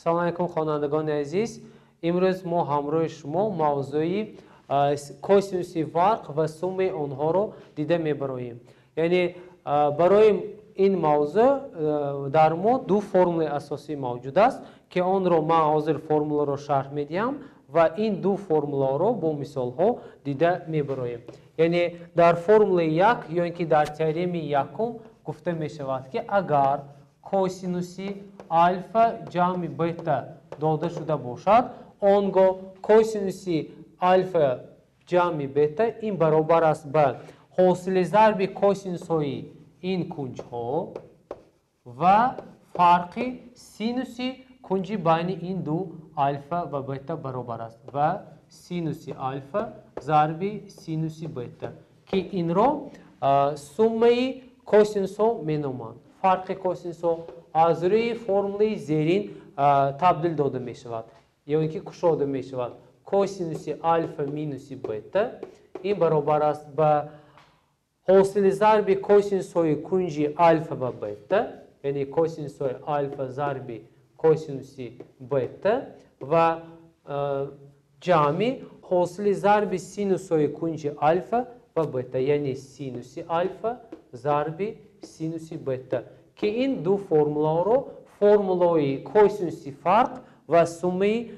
Салом алейкум, хонандагони азиз. Имрӯз мо ҳамроҳи шумо мавзӯи косинуси фарқ ва суммаи онҳоро дида мебароем. Яъне барои ин мавзӯъ дар мо ду формулаи асосӣ мавҷуд аст, ки онро ман ҳозир формуларо шарҳ медиҳам ва ин ду формуларо бо мисолҳо дида мебароем. Яъне дар формулаи як ё ин ки дар теоремаи якум гуфта мешавад, ки агар косинуси алфа ҷамъи бета дода шуда бошад, он гоҳ косинуси алфа ҷамъи бета ин баробар аст ба ҳосили зарби косинусҳои ин кунҷҳо ва фарқи синуси кунҷи байни ин ду алфа ва бета баробар аст ва синуси алфа зарби синуси бета, ки инро суммаи косинусҳо меноманд. Фарқи косинусҳо аз рӯи формулаи зерин табдил дода мешавад ё ин ки кушода мешавад. Косинуси алфа минуси бета ин баробар аст ба ҳосили зарби косинусҳои кунҷи алфа ва бета, яъне косинусҳои алфа зарби косинуси бета ва ҷамъи ҳосили зарби синусҳои кунҷи алфа ва бета, яъне синуси алфа зарби синуси бета, ки ин ду формуларо формулаи косинуси фарқ ва суммаи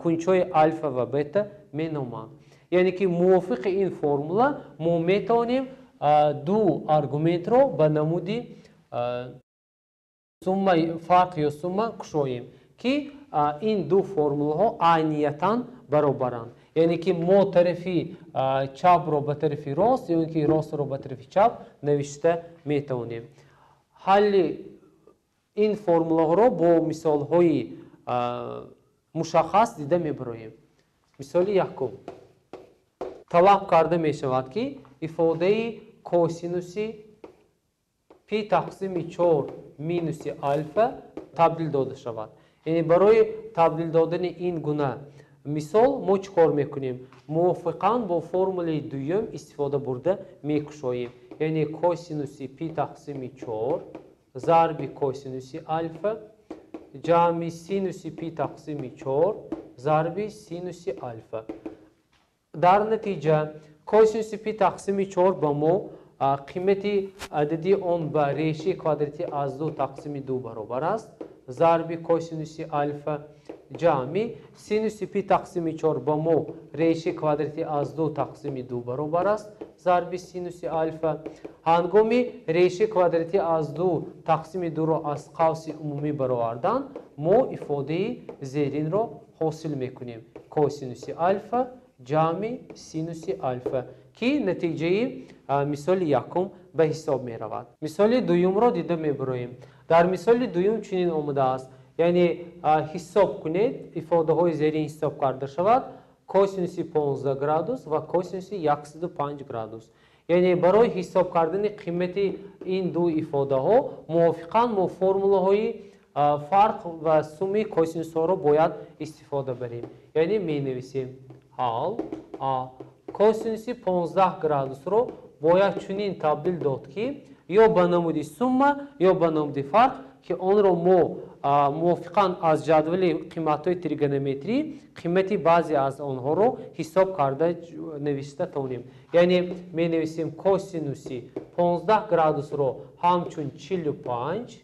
кунҷҳои алфа ва бета меноманд. Яъне ки мувофиқи ин формула мо метавонем ду аргументро ба намуди суммаи фарқ ё сумма кушоем, ки ин ду формулаҳо айниятан баробаранд. Яъне ки мо тарафи чапро ба тарафи рост ё ин ки ростро ба тарафи чап навишта метавонем. Ҳалли ин формулаҳоро бо мисолҳои мушаххас дида мебароем. Мисоли якум. Талаб карда мешавад, ки ифодаи косинуси пи тақсими чор минуси алфа табдил дода шавад. Яъне барои табдил додани ин гуна мисол мо чӣ кор мекунем? Мувофиқан бо формулаи дуюм истифода бурда мекушоем. Яъне косинуси пи тақсими чор зарби косинуси алфа ҷамъи синуси пи тақсими чор зарби синуси алфа. Дар натиҷа косинуси пи тақсими чор ба мо қимати ададии он ба решаи квадратӣ аз ду тақсими ду баробар аст, зарби косинуси алфа ҷамъи синуси пи тақсими чор ба мо решаи квадратӣ аз ду тақсими ду баробар аст, зарби синуси алфа. Ҳангоми решаи квадратӣ аз ду тақсими дуро аз қавси умумӣ баровардан, мо ифодаи зеринро ҳосил мекунем: косинуси алфа ҷамъи синуси алфа, ки натиҷаи мисоли якум ба ҳисоб меравад. Мисоли дуюмро дида мебароем. Дар мисоли дуюм чунин омадааст, яъне ҳисоб кунед, ифодаҳои зерин ҳисоб карда шавад: косинуси 15 градус ва косинуси 105 градус. Яъне барои ҳисоб кардани қимати ин ду ифодаҳо мувофиқан мо формулаҳои фарқ ва суммаи косинусҳоро бояд истифода барем. Яъне менависем: ҳал а косинуси 15 градусро бояд чунин табдил дод, ки ё ба намуди сумма, ё ба намуди фарқ, ки онро мо мувофиқан аз ҷадвали қиматҳои тригонометрӣ қимати баъзе аз онҳоро ҳисоб карда навишта тавонем. Яъне менависем косинуси 15 градусро ҳамчун 45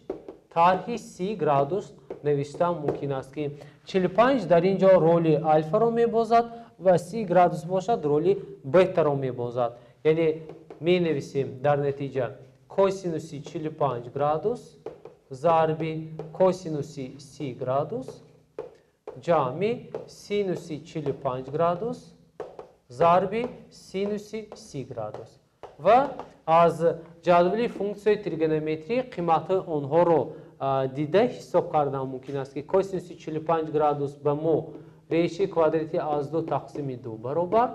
тарҳи 30 градус навишта мумкин аст, ки 45 дар ин ҷо роли алфаро мебозад ва 30 градус бошад роли бетаро мебозад. Яъне менависем дар натиҷа косинуси 45 градус зарби косинуси 30 градус ҷамъи синуси 45 градус зарби синуси 30 градус. Ва аз ҷадвали функсияи тригонометрӣ қиматҳои онҳоро дида ҳисоб кардан мумкин аст, ки косинуси 45 градус ба мо решаи квадратӣ аз ду тақсими ду баробар,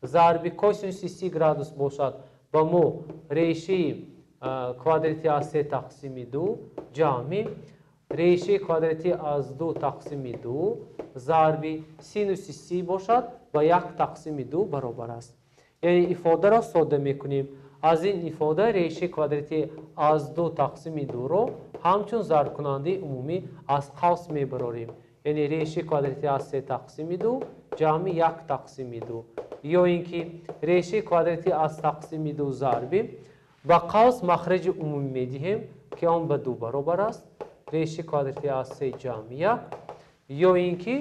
зарби косинуси 30 градус бошад ба мо решаи квадратӣ аз се тақсими ду ҷамъи решаи квадратӣ аз ду тақсими ду зарби синуси 30 бошад ба як тақсими ду баробар аст. Яъне ифодаро сода мекунем. Аз ин ифода решаи квадратӣ аз ду тақсими дуро ҳамчун зарбкунандаи умумӣ аз қавс мебарорем. Яъне решаи квадрати аз се тақсими ду ҷамъи як тақсими ду, ё ин ки решаи квадрати аз тақсими ду зарби ба қавс махраҷи умумӣ медиҳем, ки он ба ду баробар аст, решаи квадрати аз се ҷамъи як, ё ин ки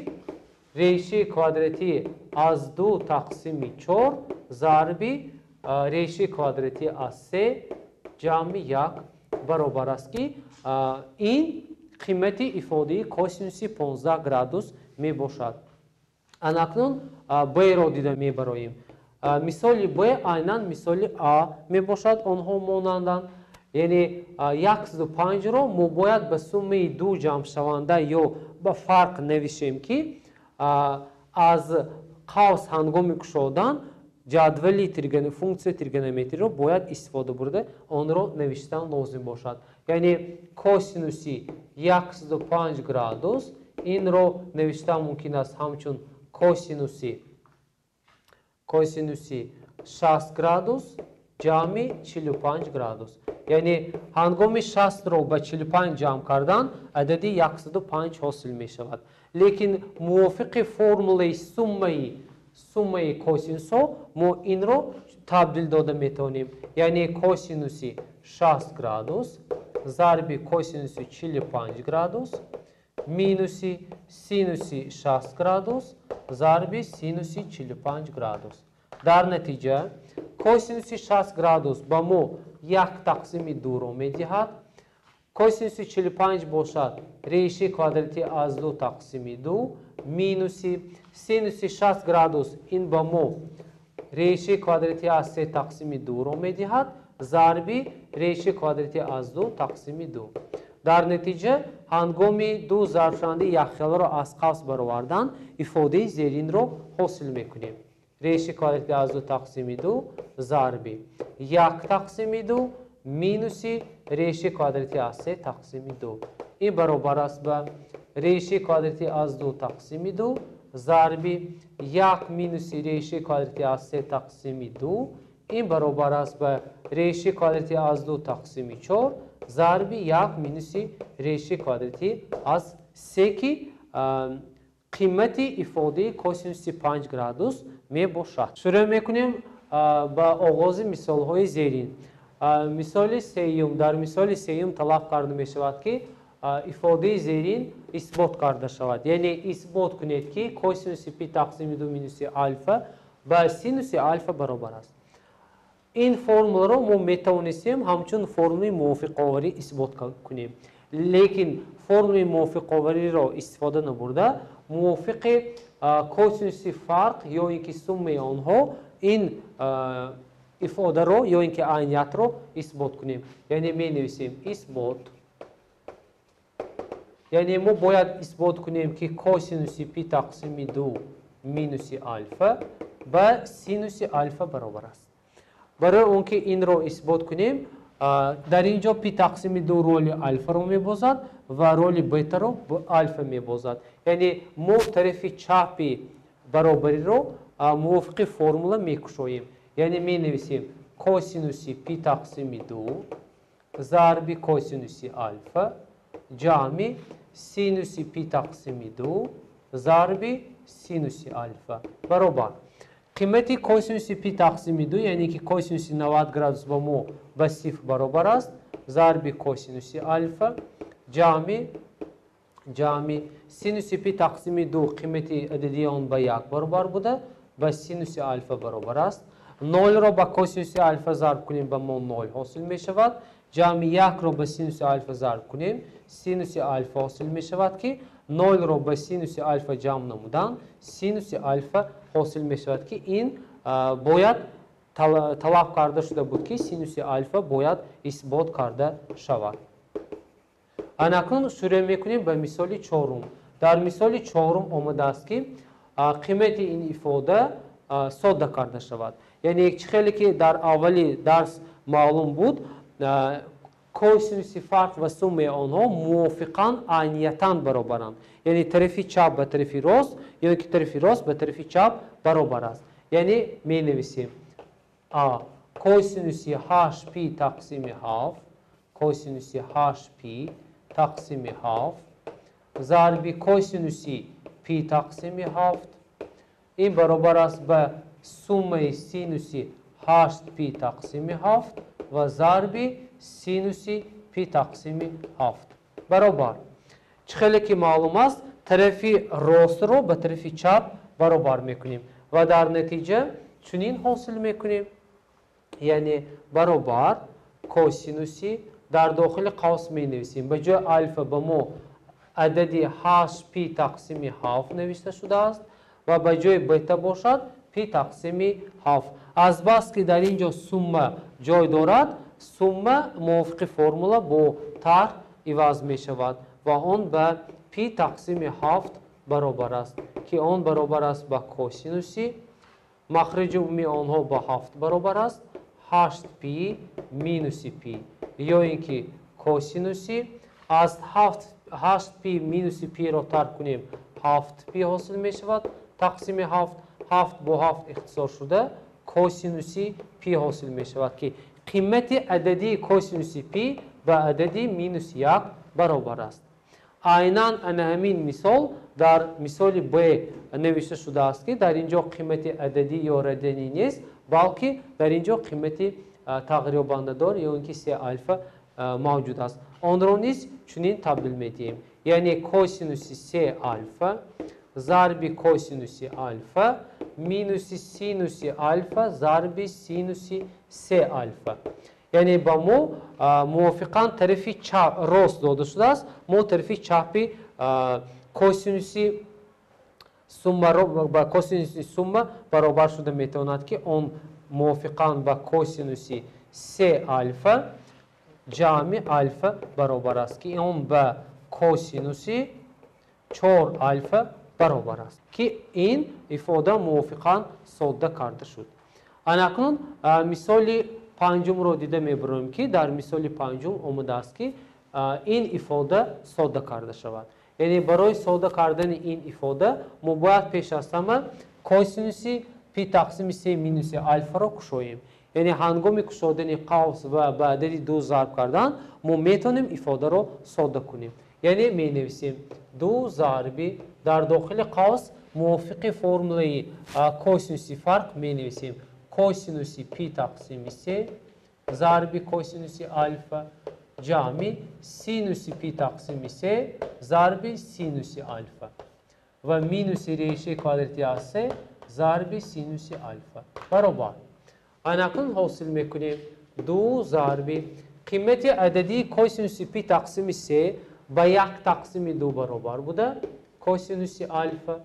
решаи квадрати аз ду тақсими чор зарби решаи квадрати аз се ҷамъи як баробар аст, ки ин қимати ифодаи косинуси 15 градус мебошад. Анакнун Б-ро дида мебароем. Мисоли Б айнан мисоли А мебошад, онҳо монанданд. Яъне 105-ро мо бояд ба суммаи ду ҷамъшаванда ё ба фарқ навишем, ки аз қавс ҳангоми кушодан ҷадвали функсияи тригонометриро бояд истифода бурда онро навиштан лозим бошад. Яъне косинуси 105 градус инро навиштан мумкин аст ҳамчун косинуси 60 градус ҷамъи 45 градус. Яъне ҳангоми 60-ро ба 45 ҷамъ кардан адади 105 ҳосил мешавад. Лекин мувофиқи формулаи суммаи косинусҳо мо инро табдил дода метавонем. Яъне косинуси 60 градус зарби косинуси 45 градус минуси синуси 60 градус зарби синуси 45 градус. Дар натиҷа косинуси 60 градус ба мо як тақсими дуро медиҳад. Косинуси 45 бошад решаи квадрати аз ду тақсими ду минуси синуси 60 градус ин ба мо решаи квадрати аз се тақсими дуро медиҳад зарби решаи квадрати аз ду тақсими ду. Дар натиҷа ҳангоми ду зарбшавандаи якхеларо аз қавс баровардан ифодаи зеринро ҳосил мекунем. Решаи квадрати аз ду тақсими ду зарби як тақсими ду минуси решаи квадрати аз се тақсими ду. Ин баробар аст ба решаи квадрати аз ду тақсими ду зарби як минуси решаи квадрати аз се тақсими ду. Ин баробар аст ба решаи квадрати аз ду тақсими чор зарби як минуси решаи квадрати аз се, ки қимати ифодаи косинуси 5 градус мебошад. Шурӯъ мекунем ба оғози мисолҳои зерин. Мисоли сеюм. Дар мисоли сеюм талаб карда мешавад, ки ифодаи зерин исбот карда шавад. Яъне исбот кунед, ки косинуси пи тақсими ду минуси алфа ба синуси алфа баробар аст. Ин формуларо мо метавонистем ҳамчун формулаи мувофиқоварӣ исбот кунем. Лекин формулаи мувофиқовариро истифода набурда, мувофиқи косинуси фарқ ё ин ки суммаи онҳо ин ифодаро ё ин ки айниятро исбот кунем. Яъне менависем исбот. Яъне мо бояд исбот кунем, ки косинуси пи тақсими ду минуси алфа ба синуси алфа баробар аст. Барои он ки инро исбот кунем, дар ин ҷо пи тақсими ду роли алфаро мебозад ва роли бетаро алфа мебозад. Яъне мо тарафи чапи баробариро мувофиқи формула мекушоем. Яъне менависем косинуси пи тақсими ду зарби косинуси алфа ҷамъи синуси пи тақсими ду зарби синуси алфа баробар. Қимати косинуси пи тақсими ду, яъне ки косинуси 90 градус ба мо ба сифр баробар аст, зарби косинуси алфа ҷамъи синуси пи тақсими ду, қимати ададии он ба як баробар буда, ба синуси алфа баробар аст. Нолро ба косинуси алфа зарб кунем, ба мо нол ҳосил мешавад. Ҷамъи якро ба синуси алфа зарб кунем, синуси алфа ҳосил мешавад, ки нолро ба синуси алфа ҷамъ намудан синуси алфа ҳосил мешавад, ки ин бояд талаб карда шуда буд, ки синуси алфа бояд исбот карда шавад. Анакнун шурӯъ мекунем ба мисоли чорум. Дар мисоли чорум омадааст, ки қимати ин ифода содда карда шавад. Яъне чӣ хеле ки дар аввали дарс маълум буд, косинуси фарқ ва суммаи онҳо мувофиқан айниятан баробаранд. Яъне тарафи чап ба тарафи рост ё ки тарафи рост ба тарафи чап баробар аст. Яъне менависем а косинуси 8 пи тақсими 7, косинуси 8 пи тақсими 7 зарби косинуси пи тақсими 7 ин баробар аст ба суммаи синуси 8 пи тақсими 7 ва зарби синуси пи тақсими 7 баробар. Чӣ хеле ки маълум аст, тарафи ростро ба тарафи чап баробар мекунем ва дар натиҷа чунин ҳосил мекунем, яъне баробар косинуси дар дохили қавс менависем. Ба ҷои алфа ба мо адади 8 пи тақсими 7 навишта шудааст ва ба ҷои бета бошад пи тақсими 7. Азбаски дар ин ҷо сумма ҷой дорад, сумма мувофиқи формула бо тарҳ иваз мешавад ва он ба пи тақсими 7 баробар аст, ки он баробар аст ба косинуси махраҷи умумии онҳо ба 7 баробар аст, 8 пи минуси пи, ё ин ки косинуси аз 8 пи минуси пиро тарк кунем, 7 пи ҳосил мешавад, тақсими 7, 7 бо 7 ихтисор шуда косинуси пи ҳосил мешавад, ки қимати ададии косинуси пи ба адади минус 1 баробар аст. Айнан ана ҳамин мисол дар мисоли Б навишта шудааст, ки дар ин ҷо қимати ададӣ ё радианӣ нест, балки дар ин ҷо қимати тағйирёбандадор ё ин ки се алфа мавҷуд аст. Онро низ чунин табдил медиҳем, яъне косинуси се алфа зарби косинуси алфа минуси синуси алфа зарби синуси се алфа. Яъне ба мо мувофиқан тарафи рост дода шудааст, мо тарафи чапи косинуси суммаро ба косинуси сумма баробар шуда метавонад, ки он мувофиқан ба косинуси се алфа ҷамъи алфа баробар аст, ки он ба косинуси 4 алфа баробар аст, ки ин ифода мувофиқан содда карда шуд. Анакнун мисоли панҷумро дида мебароем, ки дар мисоли панҷум омадааст, ки ин ифода содда карда шавад. Яъне барои содда кардани ин ифода мо бояд пеш аз ҳама косинуси пи тақсими се минуси алфаро кушоем. Яъне ҳангоми кушодани қавс ва ба адади 2 зарб кардан мо метавонем ифодаро содда кунем. Яъне менависем 2 зарби дар дохили қавс мувофиқи формулаи косинуси фарқ менависем косинуси пи тақсими се зарби косинуси алфа ҷамъи синуси пи тақсими се зарби синуси алфа ва минуси решаи квадрати аз се зарби синуси алфа баробар. Анакун ҳосил мекунем 2 зарби қимати ададии косинуси пи тақсими се ба 1 тақсими 2 баробар буда косинуси алфа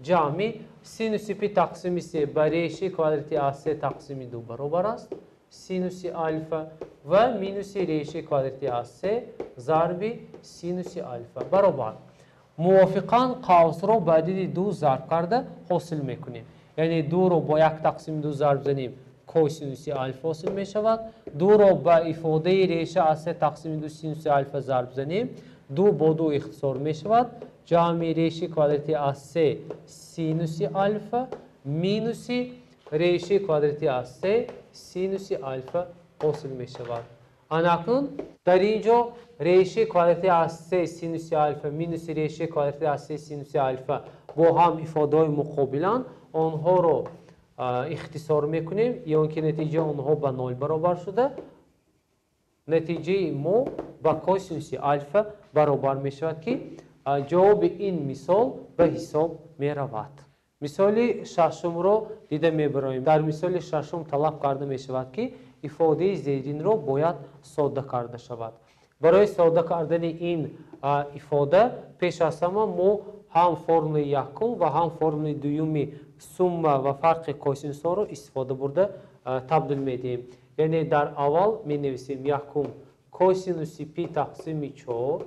ҷамъи синуси пи тақсими се ба решаи квадрати аз се тақсими 2 баробар аст синуси алфа ва минуси решаи квадрати аз се зарби синуси алфа баробар. Мувофиқан қавсро ба адади 2 зарб карда ҳосил мекунем. Яъне 2-ро бо 1 тақсими 2 зарб занем, косинуси алфа ҳосил мешавад. 2-ро ба ифодаи реша аз се тақсими 2 синуси алфа зарб занем, 2 бо 2 ихтисор мешавад, ҷамъи решаи квадрати аз се синуси алфа минуси решаи квадрати аз се синуси алфа ҳосил мешавад. Анакнун дар ин ҷо решаи квадрати аз се синуси алфа минуси решаи квадрати аз се синуси алфа бо ҳам ифодаҳои муқобиланд, онҳоро ихтисор мекунем, ё ин ки натиҷаи онҳо ба 0 баробар шуда, натиҷаи мо ба косинуси алфа баробар мешавад, ки ҷавоби ин мисол ба ҳисоб меравад. Мисоли шашумро дида мебароем. Дар мисоли шашум талаб карда мешавад, ки ифодаи зеринро бояд содда карда шавад. Барои содда кардани ин ифода пеш аз ҳама мо ҳам формулаи якум ва ҳам формулаи дуюми сумма ва фарқи косинусҳоро истифода бурда табдил медиҳем. Яъне дар аввал менависем якум косинуси пи тақсими 4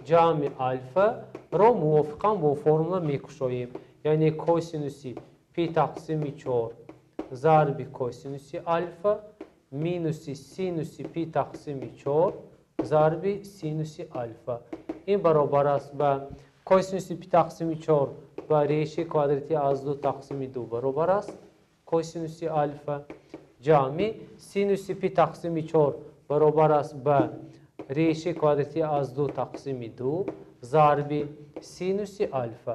ҷамъи алфаро мувофиқан бо формула мекушоем. Яъне косинуси пи тақсими 4 зарби косинуси алфа минуси синуси пи тақсими 4 зарби синуси алфа. Ин баробар аст ба косинуси пи тақсими 4 ба решаи квадрати аз 2 тақсими 2 баробар аст косинуси алфа ҷамъи синуси пи тақсими 4 баробар аст ба решаи квадрати аз 2 тақсими 2 зарби синуси алфа.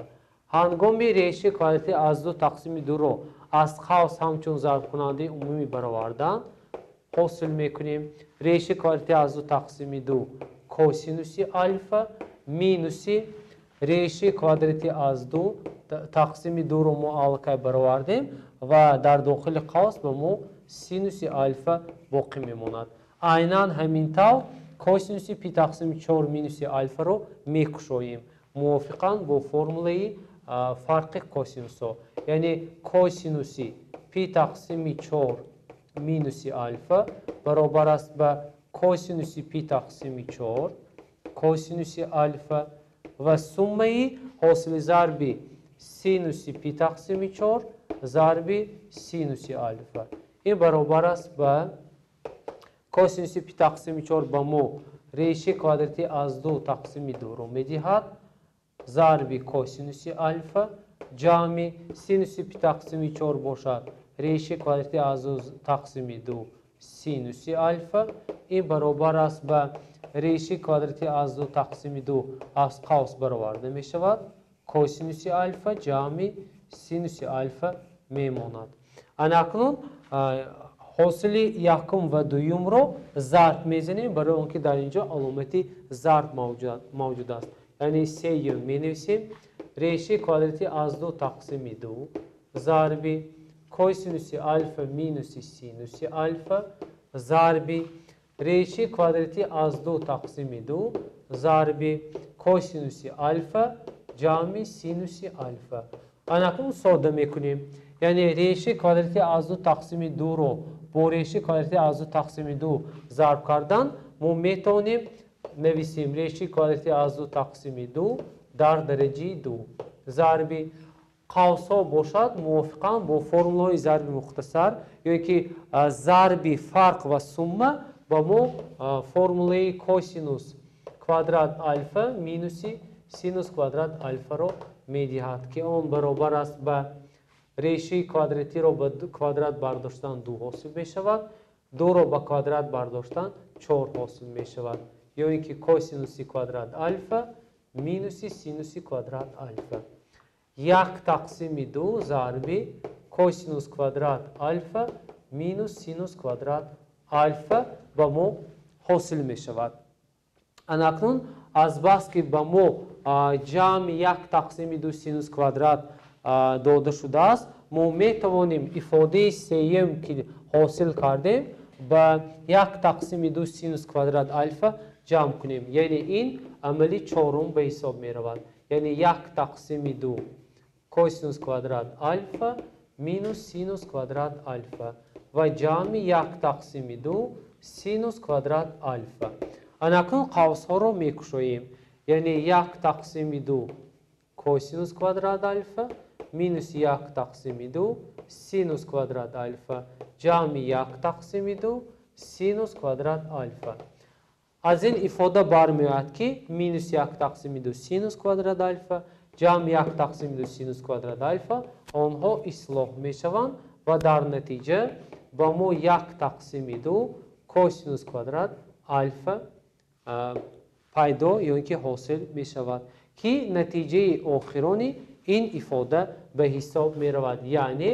Ҳангоми решаи квадрати аз 2 тақсими 2-ро аз қавс ҳамчун зарбкунандаи умумӣ баровардан ҳосил мекунем решаи квадрати аз 2 тақсими 2 косинуси алфа минуси решаи квадрати аз 2 тақсими 2-ро мо аллакай баровардем ва дар дохили қавс ба мо синуси алфа боқӣ мемонад. Айнан ҳамин тавр косинуси пи тақсими 4 минуси алфаро мекушоем мувофиқан бо формулаи фарқи косинусҳо, яъне косинуси пи тақсими 4 минуси алфа баробар аст ба косинуси пи тақсими 4 косинуси алфа ва суммаи ҳосили зарби синуси пи тақсими 4 зарби синуси алфа. Ин баробар аст ба косинуси пи тақсими 4 ба мо решаи квадрати аз 2 тақсими 2-ро медиҳад зарби косинуси алфа ҷамъи синуси пи тақсими 4 бошад решаи квадрати аз 2 тақсими 2 синуси алфа. Ин баробар аст ба решаи квадрати аз 2 тақсими 2 аз қавс бароварда мешавад косинуси алфа ҷамъи синуси алфа мемонад. Анакнун ҳосили якум ва дуюмро зарб мезанем, барои он ки дар ин ҷо аломати зарб мавҷуд аст. Яъне сеюм менависем решаи квадрати аз 2 тақсими 2 зарби косинуси алфа минуси синуси алфа зарби решаи квадрати аз 2 тақсими 2 зарби косинуси алфа ҷамъи синуси алфа. Анакун сода мекунем, яъне решаи квадрати аз 2 тақсими 2-ро бо решаи квадрати аз 2 тақсими 2 зарб кардан мо метавонем нависем решаи квадрати аз 2 тақсими 2 дар дараҷаи 2 зарби қавсҳо бошад мувофиқан бо формулаҳои зарби мухтасар ё ки зарби фарқ ва сумма ба мо формулаи косинус квадрат алфа минуси синус квадрат алфаро медиҳад, ки он баробар аст ба решаи квадратиро ба квадрат бардоштан 2 ҳосил мешавад, 2-ро ба квадрат бардоштан 4 ҳосил мешавад, ё ин ки косинуси квадрат алфа минуси синуси квадрат алфа. 1 тақсими 2 зарби косинус квадрат алфа минус синус квадрат алфа ба мо ҳосил мешавад. Анакнун азбаски ба мо ҷамъи 1 тақсими 2 синус квадрат дода шудааст, мо метавонем ифодаи сеюм ки ҳосил кардем ба 1 тақсими 2 синус квадрат алфа ҷамъ кунем. Яъне ин амали чорум ба ҳисоб меравад. Яъне 1 тақсими 2 косинус квадрат алфа минус синус квадрат алфа ва ҷамъи 1 тақсими 2 синус квадрат алфа. Анакун қавсҳоро мекушоем. Яъне 1 тақсими 2 косинус квадрат алфа минус 1 тақсими 2 синус квадрат алфа ҷамъи 1 тақсими 2 синус квадрат алфа. Аз ин ифода бармеояд, ки минус 1 тақсими 2 синус квадрат алфа ҷамъи 1 тақсими 2 синус квадрат алфа онҳо ислоҳ мешаванд ва дар натиҷа ба мо 1 тақсими 2 косинус квадрат алфа пайдо ё ин ки ҳосил мешавад, ки натиҷаи охирони ин ифода ба ҳисоб меравад. Яъне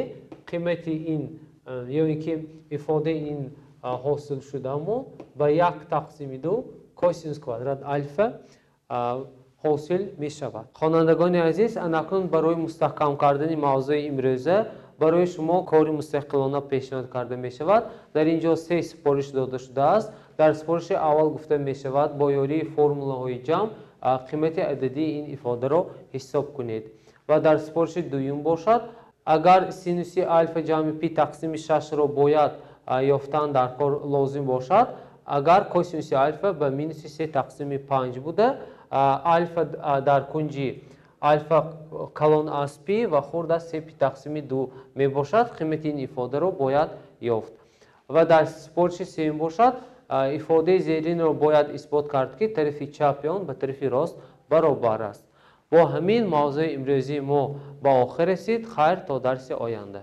қимати ин ё ин ки ифодаи ин ҳосил шудамо ба 1 тақсими 2 косинус квадрат алфа ҳосил мешавад. Хонандагони азиз, анакнун барои мустаҳкам кардани мавзӯи имрӯза барои шумо кори мустақилона пешниҳод карда мешавад. Дар ин ҷо 3 супориш дода шудааст. Дар супориши аввал гуфта мешавад бо ёрии формулаҳои ҷамъ қимати ададии ин ифодаро ҳисоб кунед. Ва дар супориши дуюм бошад, агар синуси алфа ҷамъи пи тақсими 6-ро бояд ёфтан дар кор лозим бошад, агар косинуси алфа ба минуси 3 тақсими 5 буда, алфа дар кунҷи алфа калон аз пи ва хурд аз 3 пи тақсими 2 мебошад, қимати ин ифодаро бояд ёфт. Ва дар супориши сеюм бошад, ифодаи зеринро бояд исбот кард, ки тарафи чапи он ба тарафи рост баробар аст. Бо ҳамин мавзӯи имрӯзии мо ба охир расид. Хайр, то дарси оянда.